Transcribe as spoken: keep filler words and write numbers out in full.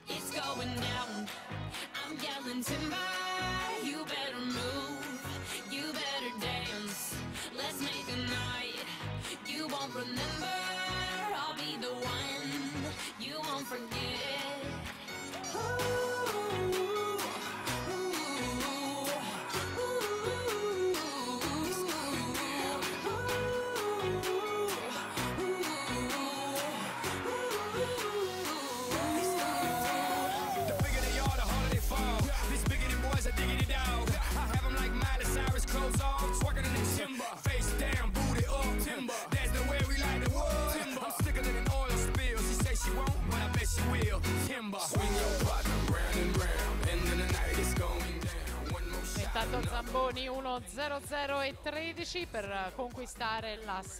It's going down. I'm yelling timber. You better move. You better dance. Let's make a night. You won't remember. I'll be the one. You won't forget. Ooh, ooh, ooh, ooh. The bigger they are, the harder they fall. This bigger than boys, a diggity dog. I have 'em like Miley Cyrus, clothes off, twerking in the timber. Face down, booty up, timber. That's the way we like the world. Timber. I'm sicker than an oil spill. She say she won't, but I bet she will. Timber. Swing your partner round and round, and then the night is going down. One more shot. Intanto Zamboni uno zero zero e tredici per conquistare la